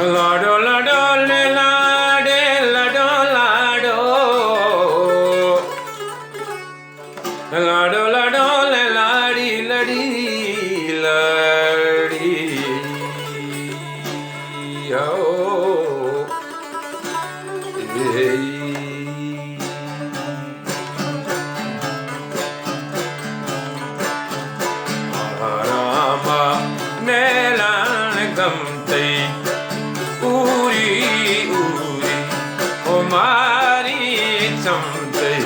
لاڈو لاڈو لے لاڈے لاڈو لاڈو۔ لاڈو لاڈو لے لاڈی لڑی لڑی۔ او۔ اے۔ آرام نیلان گم تئی اوری اوری، او ماری چم تئی۔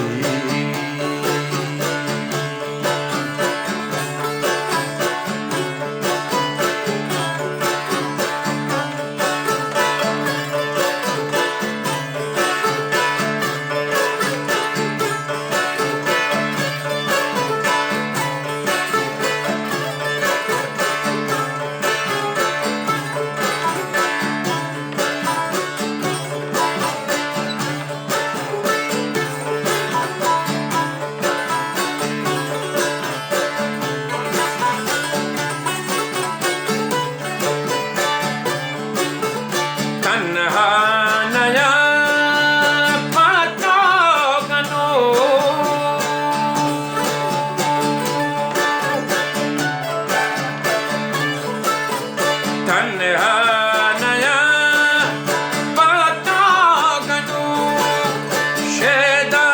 تنہا نیا پاتو گنو۔ تنہا نیا پاتو گنو، شیدا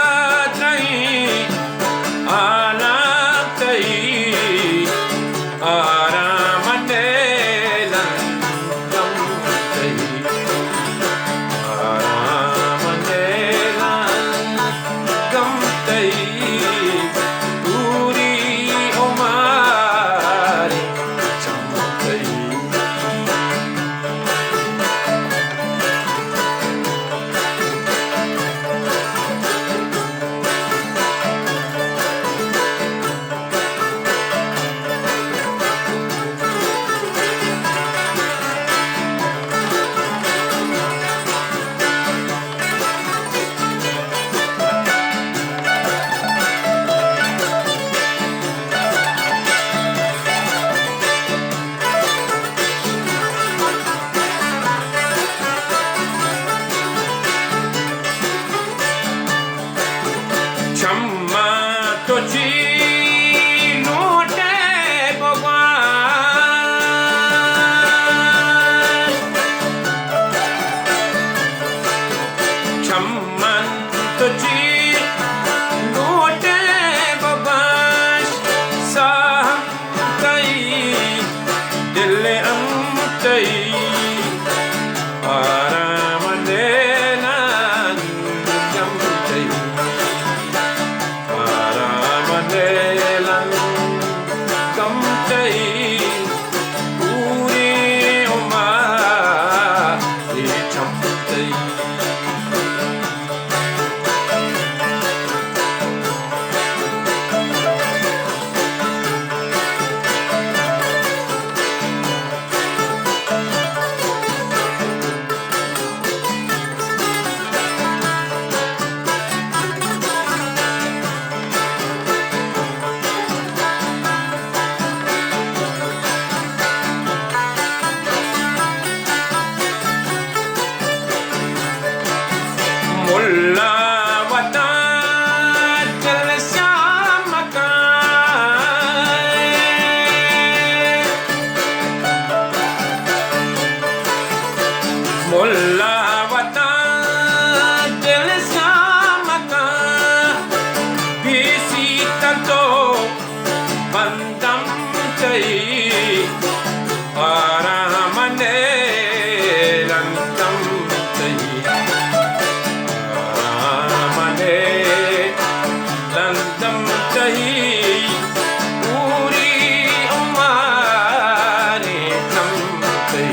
تئی آلام تئی، آرام نیلن گم تئی، آرام نیلن گم تئی، دوری عمر چماں تو چی لوٹے بگوان، چماں تو چی لوٹے بگوان، ساہ تئی، دل ہم تئی، آرام نیلن گم تئی، آرام نیلن گم تئی، پوری عمر اے چم تئی۔ ملا وتا جلسہ مکن، ملا وتا جلسہ مکن، بیسی تن تو بندم تئی، آرام نیلن گم تئی، آرام نیلن گم تئی، پوری عمر اے چم تئی۔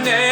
دے